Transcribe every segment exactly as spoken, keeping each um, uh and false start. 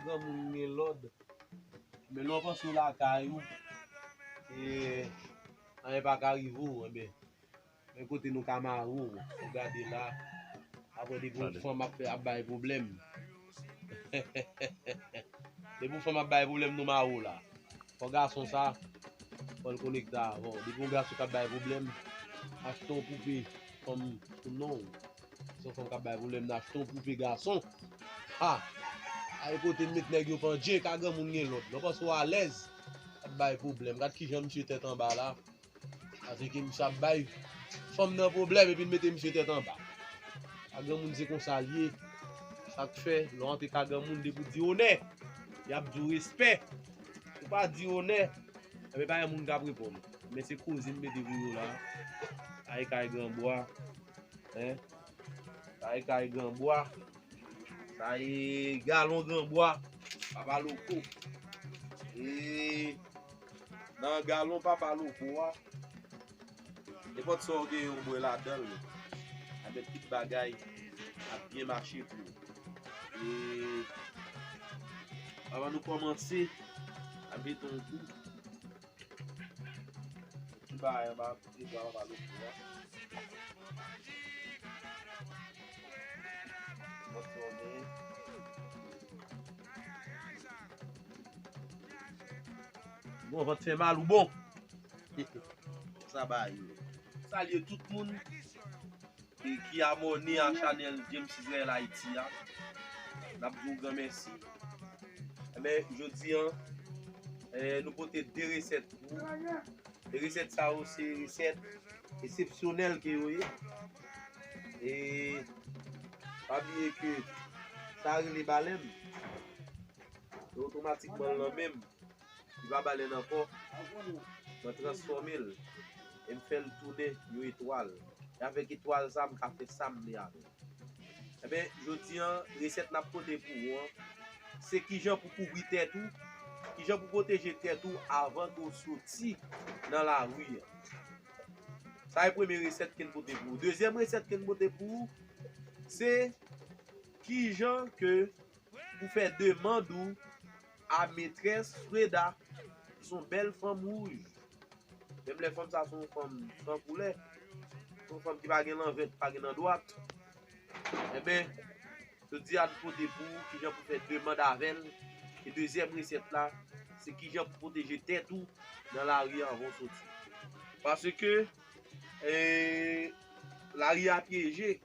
Granmoun gen lòd. Men lè w panse w lakay ou, e, anyen pa ka rive w, enben, men kote nou ka mare w, ou gade la, apre depi yon fanm ap fè, ap bay pwoblèm. Depi yon fanm ap bay pwoblèm, nou mare w la. Fò gason sa, fò l konekte avè w. Depi yon gason k ap bay pwoblèm, achte yon poupe fanm sou non w. Se yon fanm k ap bay pwoblèm, n achte yon poupe gason. Ha! Ay kote m met nèg yo pandje, ka granmoun gen lòd. Lè w panse w alèz, ap bay pwoblèm. Gad kijan misye tèt anba la. Paske misye ap bay fanm nan pwoblèm epi l mete misye tèt anba. Ka granmoun se konsa l ye. Sa k fè, lè w antre ka granmoun, depi w di onè, y ap di w respè. Ou pa di onè, enben pa gen moun k ap reponn. Men se koze m mete pou yo la. Ay kay granbwa. Hein? Sa e kay granbwa. Sa e galon granbwa. Papa Loko. E nan galon Papa Loko a, nenpòt sa w gen yon bwè ladan l, avèk tout bagay ap byen mache pou ou. E anvan nou kòmanse, n ap jete yon kou. Ki bagay anba, ki bagay anba lòt bò a. Mwen fòme. Bon, vant fè mal ou bon. Sa bay. Salye tout moun e ki abòne a chanèl James Israel Haïti a. N ap di w gran mèsi. Enben, jodi a, eh, nou pote de resèt pou ou. E resèt sa yo, se resèt eksepsyonèl ke yo ye. E pa bliye ke sa rele balèn. E otomatikman, l nan men m. Li pa balèn ankò. Mwen transfòme l. E m fè l tounen yon etwal. E avèk etwal sa, m ka fè sa m vle avè l. Enben, jodi a, resèt n ap pote pou ou an, se kijan pou kouvri tèt ou, kijan pou pwoteje tèt ou avan ke w soti nan lari a. Sa e premye resèt ke n pote pou ou. Dezyèm resèt ke n pote pou ou, se kijan ke pou fè demann ou a metrès Freda, ki se yon bèl fanm wouj. Menm lè fanm sa se yon fanm san koulè, se yon fanm ki pa gen nan vèt, pa gen nan dwat. Enben, jodi a nou pote pou ou kijan pou fè demann avè l. E dezyèm resèt la, se kijan pou pwoteje tèt ou nan lari a anvan w soti. Paske, e, lari a pyeje.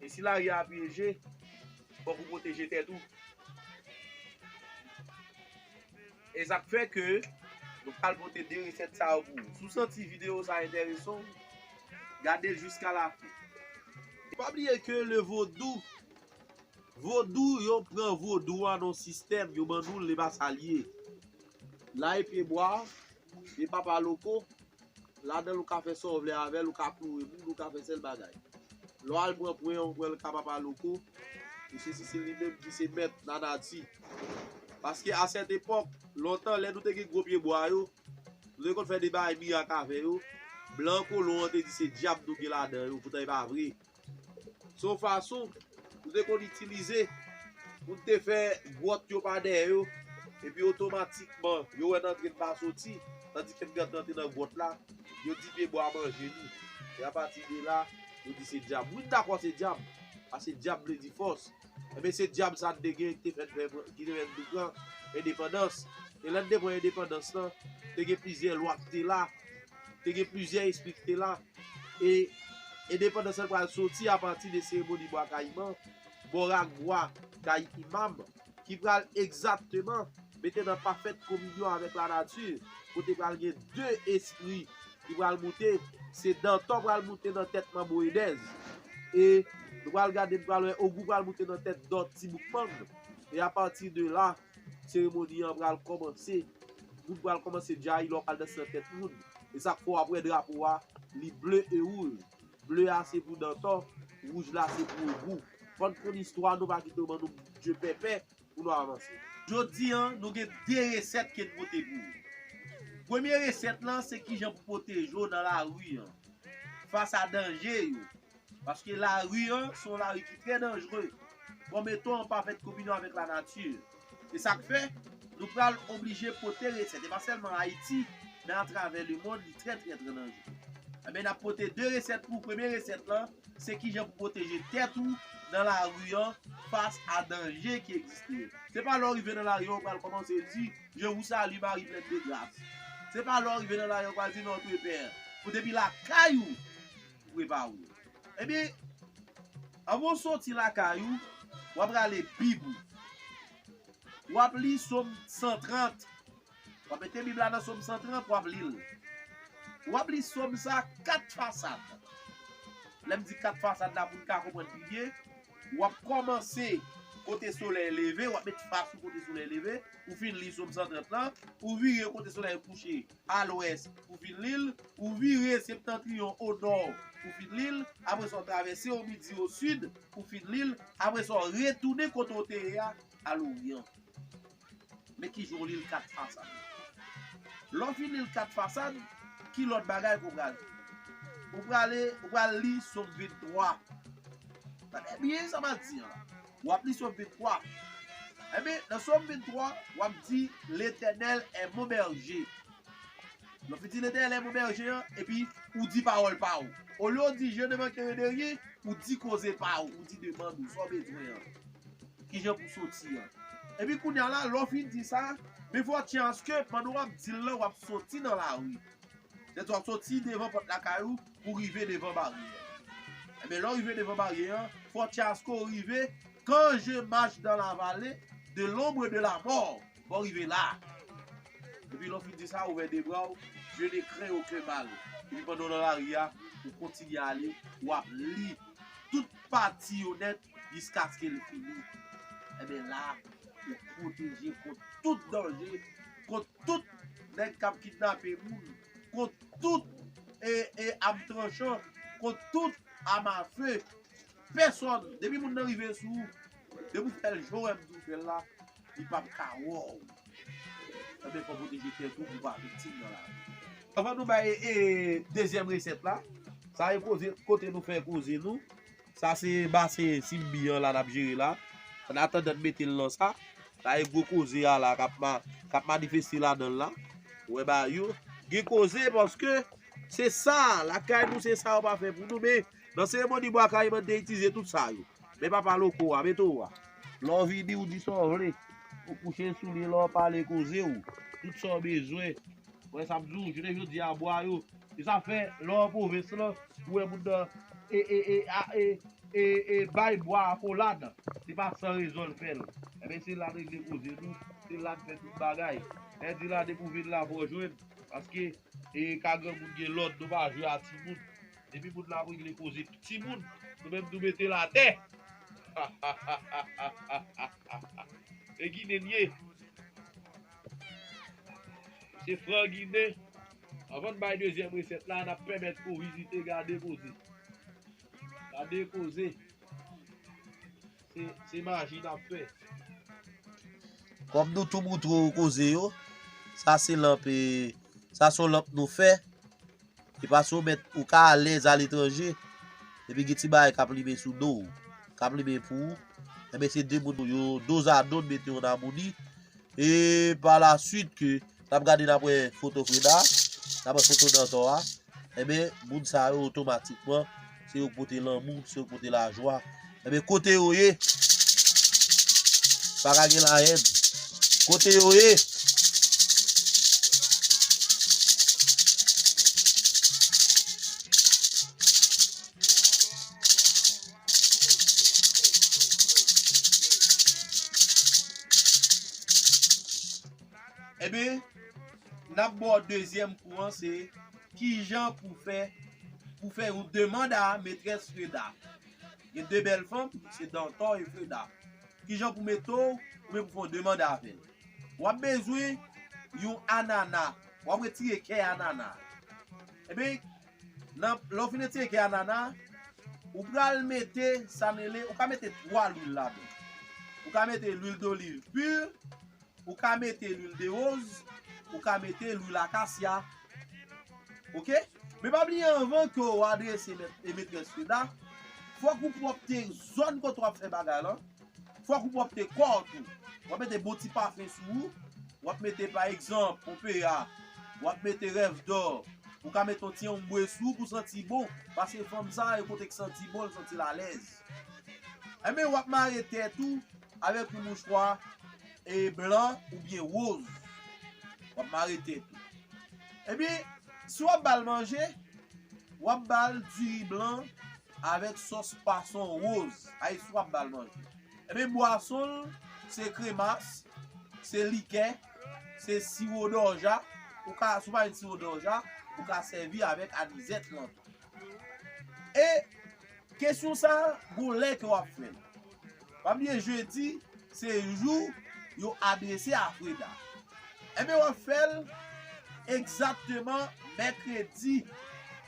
E si lari a pyeje, fòk ou pwoteje tèt ou. E sa k fè ke nou pral pote de resèt sa yo pou ou. Si w santi videyo sa enterese w, gade l jiska lafen. Pa bliye ke le vodou, vodou, yo pran vodou a nan sistèm, yo ban nou l, e pa sa l ye. La e pye bwa, e papa loko, ladan l ou ka fè sa w vle avè l, ou ka kloure moun, ou ka fè sèl bagay. Lè w al pran pwen an, ou pran l ka papa loko, e se, se, se li menm ki se mèt lanati. Paske a sèt epòk, lontan, lè nou te gen gwo pye bwa yo, nou te konn fè de bagay mirak avè yo, blan kolon an te di se dyab nou gen ladan yo, poutan e pa vre. Se yon fason nou te konn itilize pou n te fè gwòt yo pa dèyè yo, epi otomatikman, yo wè n antre n pa soti, tandis ke n gentan te nan gwòt la, yo di pye bwa manje nou. E apati de la, yo di se dyab. Wi, m dakò se dyab, paske dyab vle di fòs. Enben, se dyab sa n te gen ki te fè n fè, ki te fè n te pran endepandans. E lè n te pran endepandans lan, te gen plizyè lwa ki te la, te gen plizyè espri ki te la. E endepandans lan pral soti apati de seremoni Bwa Kayiman, bò rak bwa kay Imam, ki pral egzakteman mete nan pafèt kominyon avèk lanati, kote pral gen de espri ki pral moute, se Dantò pral moute nan tèt Manbo Edèz. E nou pral gade, nou pral wè Ogou pral moute nan tèt Dòti Boukmann. E apati de la, seremoni an pral kòmanse. Moun pral kòmanse djayi lè w pral danse nan tèt moun. E sa k fè w ap wè drapo a, li ble e wouj. Ble a se pou Dantò, wouj la se pou Ogou. Fò n konn istwa nou, pa kite yo ban nou dye pèpè pou nou avanse. Jodi a, nou gen de resèt ke n pote pou ou. Premye resèt lan, se kijan pou pwoteje w nan lari an, fas a danje yo. Paske lari an, se yon lari ki trè danjere. Bon, meton an pa fèt kominyon avèk lanati. Se sa k fè, nou pral oblije pote resèt. E pa sèlman Ayiti, men atravè lemonn, li trè, trè, trè danje. Enben, n ap pote de resèt pou ou. Premye resèt lan, se kijan pou pwoteje tèt ou nan lari an fas a danje ki egziste yo. Se pa lè w rive nan lari an, ou pral kòmanse di, Je vous salue, Marie pleine de grâce. Se pa lè w rive nan lari an, ou pral di, Notre Père. Ou depi lakay ou, ou prepare w. Ebyen, anvan w soti lakay ou, w ap rale Bib ou. W ap li Sòm san trant. W ap mete Bib la nan Sòm san trant, w ap li l. W ap li Sòm sa kat fasad. Lè m di kat fasad la, pou n ka konprann pi byen, w ap kòmanse kote solèy leve, w ap met fas ou kote solèy leve, ou fin li Sòm san trant lan, ou vire kote solèy kouche, a lwès, ou fin li l, ou vire septantriyon, o nò, ou fin li l, apre sa, w travèse o midi, o sid, ou fin li l, apre sa, w retounen kote w te ye a, a loryan. Men kijan w li l kat fasad. Lè w fin li l kat fasad, ki lòt bagay ke w pral fè? Ou prale, ou pral li Sòm venntwa. Tande byen sa m ap di an la. W ap li Sòm venntwa. Enben, nan Sòm venntwa, w ap di, L'Éternel est mon berger. Lè w fin di Letènèl mon bèje an, epi ou di pawòl pa w. Olye w di, Je ne manquerai de rien, ou di koze pa w, ou di demann ou, sa w bezwen an. Kijan pou soti an. Epi kounye a la, lè w fin di sa, men fòt chans ke pandan w ap di l lan, w ap soti nan lari. Sètadi w ap soti devan pòt lakay ou pou rive devan baryè. Enben, lè w rive devan baryè an, fòt chans ke w rive, Quand je marche dans la vallée de l'ombre de la mort, bon, rive la. Epi lè w fin di sa, ouvè de bra w, Je ne crains aucun mal. Epi pandan w nan lari a, ou kontinye ale, w ap li tout pati yo nèt jiskaske l fini. Enben la, ou pwoteje kont tout danje, kont tout nèg k ap kidnape moun, kont tout e, e, am tranchan, kont tout amafe, pèsòn, depi moun nan rive sou ou, depi w fè l jan w wè m di w fè l la, li p ap ka wè w. Enben, fò w pwoteje tèt ou pou w pa viktim nan lavi. Anvan nou bay, e, dezyèm resèt la, sa e koze, kote nou fè koze nou. Sa se basen Simbi an la n ap jere la. An atandan n mete l nan sa. Sa e gwo koze a la k ap ma-, k ap manifeste ladan l la. Ou wè bagay yo. Gen koze paske se sa, lakay nou se sa yo pa fè pou nou, men nan seremoni Bwa Kayiman te itilize tout sa yo. Men papa loko a, mete w a. Lè w vini, ou di sa w vle. Ou kouche sou li, lè w pale koze w. Tout sa w bezwen. Wè sa m di w, jounen jodi a, bwa yo. E sa fè, lè w an pwovens lan, ou wè moun nan, e, e, e, a, e, e, e, bay bwa akolad. Se pa san rezon l fè l. Enben, se la n regle koze nou, se la n fè tout bagay. Lè di la, depi w vin la, fò w jwenn. Paske, e, ka granmoun gen lòd, nou pa jwe a timoun. Depi moun la ap regle koze timoun, nou menm nou mete l atè. E Ginen ye. Se fran Ginen. Anvan n bay dezyèm resèt la, n ap pèmèt ke w vizite, gade koze. Gade koze. Se, se maji n ap fè. Kòm nou tou moutre w koze yo, sa se lanp, e, sa se yon lanp nou fè. E paske w mèt, ou ka alèz aletranje, epi gen ti bagay k ap limen sou do w, k ap limen pou ou. Enben, se de moun yo, dozado, n mete yo nan amoni. E pa la suit ke n ap gade, n ap wè foto Freda, n ap wè foto Dantò a. Enben, moun sa yo otomatikman, se yo k pote lanmou, se yo k pote lajwa. Enben, kote yo ye, pa ka gen lahèn. Kote yo ye. Enben, n ap ba w dezyèm kou an, se kijan pou fè, pou fè yon demann a metrès Freda. Gen de bèl fanm, se Dantò e Freda. Kijan pou mete w, oubyen pou fè yon demann avè l. W ap bezwen yon anana. W ap retire kè anana. Enben, nan, lè w fin retire kè anana, ou pral mete, sa n rele, ou ka mete twa lwil ladan. Ou ka mete lwil doliv pi, ou ka mete lwil de woz, ou ka mete lwil akasya. Oke? Men pa bliye, anvan ke w adrese mèt, e metrès Freda, fòk ou pwòpte zòn kote w ap fè bagay lan. fòk ou pwòpte kò w tou. W ap mete bon ti pafen sou ou. W ap mete, pa egzanp, on peya. W ap mete Revdor. Ou ka mete on ti onbwe sou ou pou santi bon. Paske fanm sa, e kote k santi bon, l santi l alèz. Enben, w ap mare tèt ou avèk yon mouchwa e blan oubyen woz. W ap mare tèt ou. Ebyen, si w ap ba l manje, w ap ba l diri blan avèk sòs pwason woz. Ay, si w ap ba l manje. Ebyen, bwason l, se kremas, se likè, se siwo dòja. Ou ka, si w pa jwenn siwo dòja, ou ka sèvi avèk anizèt lan tou. E kesyon sa, gon lè ke w ap fè l. Pa bliye jedi, se jou yo adrese a Freda. Enben, w ap fè l egzakteman mèkredi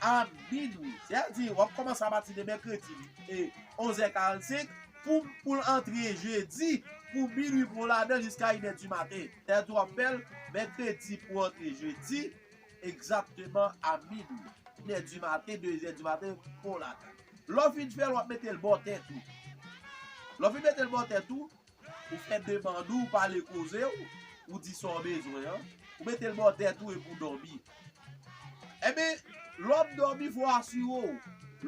a minwi. Sètadi, w ap kòmanse apati de mèkredi e onz è karannsenk pou, pou l antre jedi pou minwi pou w ladan jiska inè di maten. Sètadi, w ap fè l mèkredi pou antre jedi egzakteman a minwi. Inè di maten, dezè di maten, pou w ladan. Lè w fin fè l, w ap mete l bò tèt ou. Lè w fin mete l bò tèt ou, ou fè demann ou, ou pale koze w, ou di sa w bezwen an, ou mete l bò tèt ou epi w dòmi. Enben, lè w ap dòmi, fò w asire w,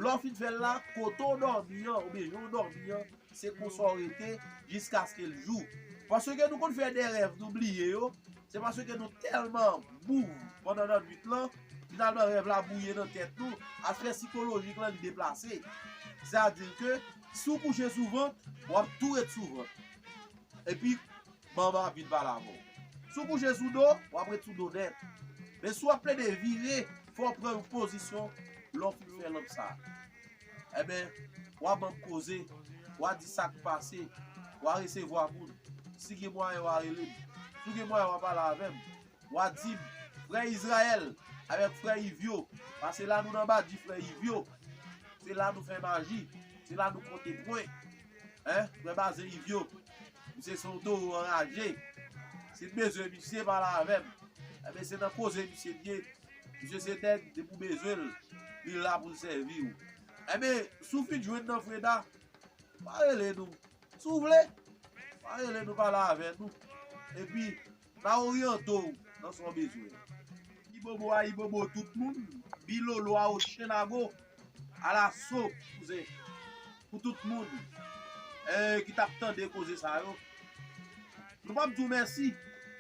lè w fin fè l la, kote w dòmi an, oubyen jan w dòmi an, se konsa w rete jiskaske l jou. Paske nou konn fè de rèv, nou bliye yo, se paske nou tèlman mouv pandan lannwit lan, finalman rèv la bwouye nan tèt nou, aspè sikolojik lan li deplase. Sètadi ke si w kouche sou vant, w ap tou ret sou vant. Epi, manman ap vin pale avè w. Si w kouche sou do, w ap ret sou do nèt. Men si w ap plede vire, fò w pran yon pozisyon lè w fin fè lanp sa. Enben, w a ban m koze, w a di sa k pase, w a resevwa moun. Si gen mwayen, w a rele m. Si w gen mwayen, w a pale avè m. W a di m, frè Izrayèl avèk frè Ivyo, paske la nou nan badji frè Ivyo. Se la nou fè maji, se la nou konte pwen. Hein? Frè Bazen Ivyo, misye se yon towo anraje. Si n bezwen misye, pale avè m. Enben, se nan koze misye n ye. Misye se nèg, depi w bezwen l, li la pou l sèvi w. Enben, si w fin jwenn nan Freda, pa rele nou. Si w vle, pa rele nou, pale avè nou. Epi, n a oryante w nan sa w bezwen. Ayibobo, ayibobo tout moun. Bilolo, Awochenago, alaso, kouzen. Pou tout moun, eh, ki t ap tande koze sa yo. Nou p ap di w mèsi,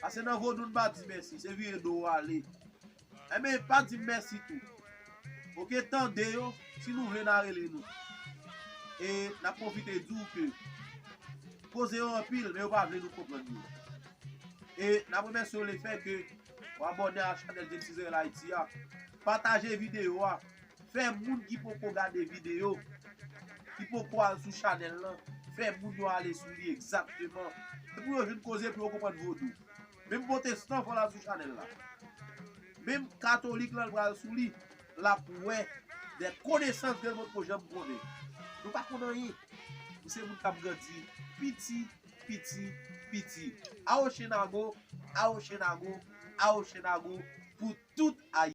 paske nan vodou n pa di mèsi, se vire do w ale. Enben, pa di m mèsi tou. Oke, tande yo, si nou vle n a rele nou. E n ap pwofite di w ke koze yo anpil, men yo pa vle nou konprann yo. E n ap remèsye w lefè ke w abòne a chanèl James Israel Haïti a. Pataje videyo a. Fè moun ki poko gade videyo, ki poko al sou chanèl lan, fè moun yo ale sou li egzakteman. Se pou yo jwenn koze, pou yo konprann vodou. Menm pwotestan, fò l al sou chanèl la. Menm katolik lan, l pral sou li, l ap wè de konesans ke nou poko janm konnen. Nou pa konn anyen. Nou se moun k ap grandi piti, piti, piti. Awochenago, Awochenago, Awochenago pou tout Ayisyen.